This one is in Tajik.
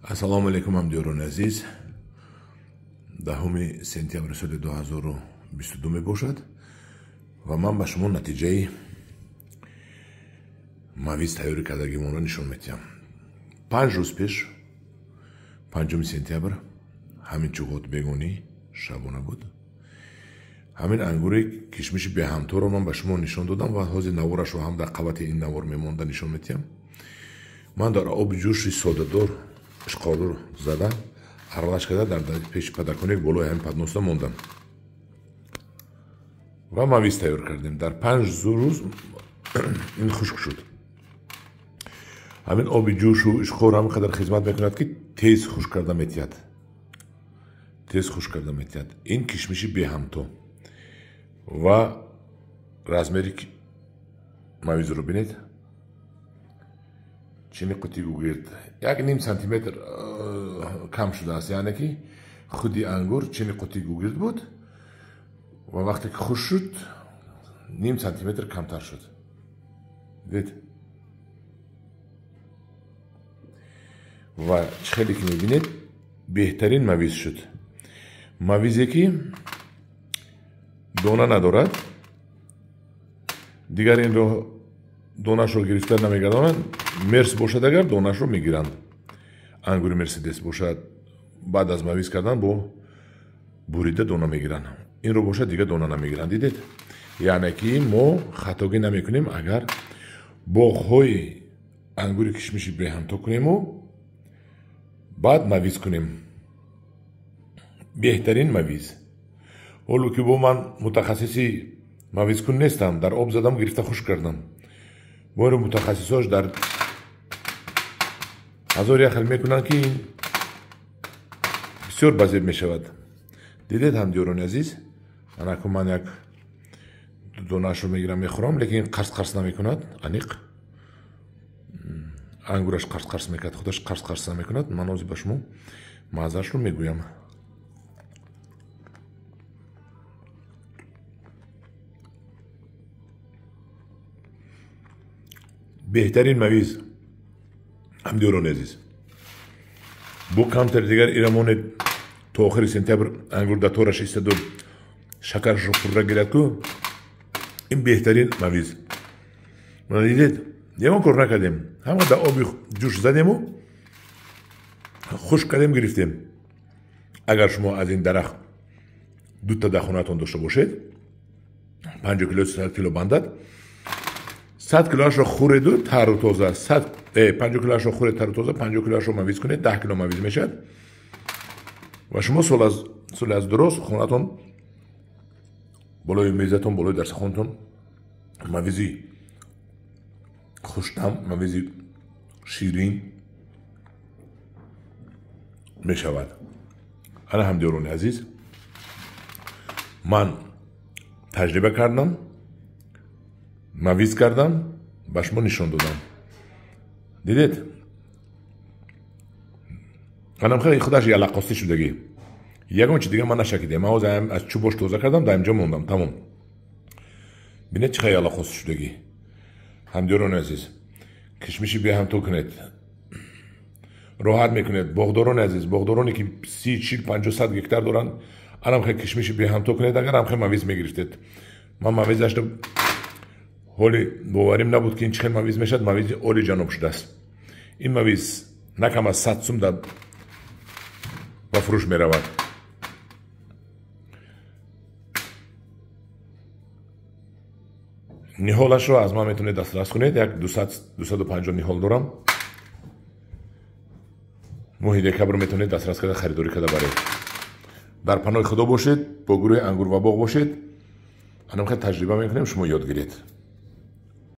Ассалому алайкум, ҳамдиёрони азиз. 10 сентябри соли 2022 мебошад ва ман ба шумо натиҷаи мавиз тайёрӣ кардагимонро нишон медиҳам. 5 рӯз пеш, 5 сентябр, ҳамин чуғот бегонӣ шабона буд. Ҳамин ангури кишмиши беҳамторо ман ба шумо нишон додам ва ҳозир наворашро ҳам дар қабати ин навор мемонда нишон медиҳам. Ман дар оби ҷӯши содадор ишқордор зада аралаш карда дар пеши подоконник болои ҳамин подноса мондам ва мавиз тайёр кардем. Дар 5 рӯз ин хушк шуд. Ҳамин оби ҷӯшу ишқор ҳамин қадар хизмат мекунад, ки тез хушк карда метиҳад. Тез хушк карда метиҳад. Ин кишмиши беҳамто ва размери мавизро бинед. Чини қути гугирд 1.5 сантиметр кам шудааст, яъне ки худи ангур чини қути гугирд буд ва вақте ки хушк шуд 0.5 сантиметр камтар шуд. Дидед? Ва чӣ хеле ки мебинед, беҳтарин мавиз шуд. Мавизе ки дона надорад, дигар инро донашро гирифта намегардонанд. Мерс бошад агар донашро мегиранд. Ангури Мерседес бошад, баъд аз мавиз кардан бо бурида дона мегиранд. Инро бошад дигар дона намегиранд. Дидед? Яъне ки мо хатогӣ намекунем, агар боғҳои ангури кишмиши беҳамто кунему баъд мавиз кунем. Беҳтарин мавиз. Ҳоло ки бо ман мутахассиси мавизкун нестам, дар об задам, гирифта хушк кардам. Боро мутахассисош дар ҳазор як хел мекунанд, ки ин бисёр базеб мешавад. Дидед, ҳамдиёрони азиз, анаку ман як донаашро мегирам, мехӯрам, лекин қарс қарс намекунад, аниқ. Ангураш қарс қарс мекунад, худаш қарс қарс намекунад. Ман ҳозир ба шумо маззаашро мегӯям. Беҳтарин мавиз, ҳамдиёрони азиз. Бо камтари дигар ира монед то охири сентябр ангур дар тораш истаду шакарашро пурра гирад ку, ин беҳтарин мавиз. Мана дидед, ягон кор накардем, ҳама дар оби ҷӯш задему хушк кардем, гирифтем. Агар шумо аз ин дарахт дута дар хонаатон дошта бошед, 50 кило, 100 кило бандад, 100 килоашро хӯреду тару тоза, 50 килоашро хӯред тару тоза, 50 килоашро мавиз кунед, 10 кило мавиз мешавад ва шумо сол аз дуроз хонатон, болои мезатон, болои дарсахонатон мавизи хуштам, мавизи ширин мешавад. Ана ҳамдиёрони азиз, ман таҷриба кардам, мавиз кардам, ба шумо нишон додам. Дидед? Анам хеле худаш ялақостӣ шудагӣ. Ягон чи дигар ман нашакидем. Ман ҳозир аз чӯбош тоза кардам, дар инҷо мондам, тамом. Бинед чӣ хеле ялақостӣ шудагӣ. Ҳамдиёрони азиз, кишмиши беҳамто кунед, роҳат мекунед. Боғдорони азиз, боғдороне ки 30, 40, 50, 100 гектар доранд, анам хеле кишмиши беҳамто кунед, агар ҳам хеле мавиз мегирифтед. Ман мавизашро ҳоли боварим набуд, ки ин чӣ хел мавиз мешавад. Мавизи оли ҷаноб шудааст. Ин мавиз на кам аз 100 сум ба фурӯш меравад. Ниҳолашро аз ман метавонед дастрас кунед. Як 250 ниҳол дорам. Моҳи декабр метавонед дастрас карда, харидорӣ карда баред. Дар паноҳи Худо бошед, бо гурӯҳи Ангур ва боғ бошед. Анам хел таҷриба мекунем, шумо ёд гиред.